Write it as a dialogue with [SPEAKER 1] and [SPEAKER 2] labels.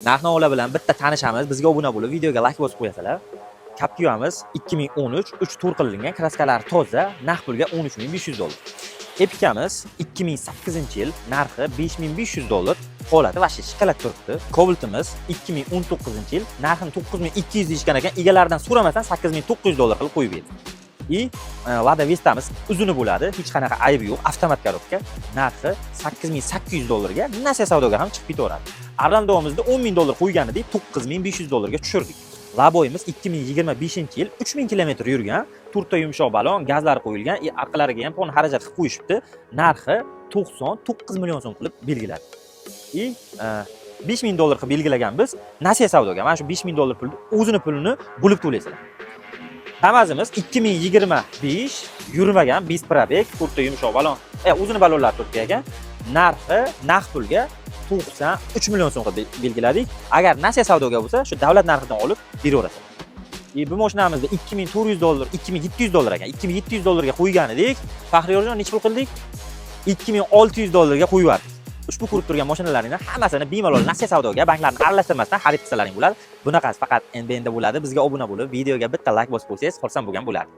[SPEAKER 1] Narx-navolar bilan bitta tanishamiz. Bizga obuna bo'lib, videoga like bosib qo'yasizlar. Captiva'miz 2013, 3 tur qilingan, краска lari toza, naqd pulga 13 500 dollar. Epica'miz 2008-yil, narxi 5500 dollar, holati вообще шоколад turibdi. Cobalt'imiz 2019-yil, narxini 9200 deyishgan ekan, egalaridan so'ramasdan 8900 dollar qilib qo'yib berdi. И Lada Vesta'miz uzuni bo'ladi, hech qanaqa aybi yo'q, avtomat коробка, narxi 8800 dollarga nasiya savdoga ham chiqib ketaveradi. Arlandomizda 10 ming dollar qo'ygan edik, 9500 dollarga tushirdik. Laboyimiz 2025-yil, 3000 kilometr yurgan, to'rtta yumshoq balon, gazlar qo'yilgan, и orqalariga ham pon xarajat qilib qo'yishibdi. Narxi 99 million so'm qilib belgiladi. И 5000 dollar qilib belgilaganmiz. Nasiya savdoga mana shu 5000 dollar pulni o'zini pulini bo'lib to'laysizlar. Damasimiz 2025, yurmagan, без пробег, to'rtta yumshoq balon, o'zini balonlari to'rtta ekan. Narxi naqd pulga 93 million so'm qilib belgiladik. Agar nasiya savdoga bo'lsa, shu davlat narxidan olib beraverasiz. И bu mashinamizda 2400 dollar, 2700 dollar ekan. 2700 dollarga qo'ygan edik. Faxriyorjon, necha pul qildik? 2600 dollarga qo'yib yubordik. Ushbu ko'rib turgan mashinalaringni hammasini bemalol nasiya savdoga banklarni aralashtirmasdan xarid qilsalaring bo'ladi. Bunaqasi faqat NBNda bo'ladi. Bizga obuna bo'lib, videoga bitta like bosib qo'ysangiz, xursand bo'lgan bo'lardim.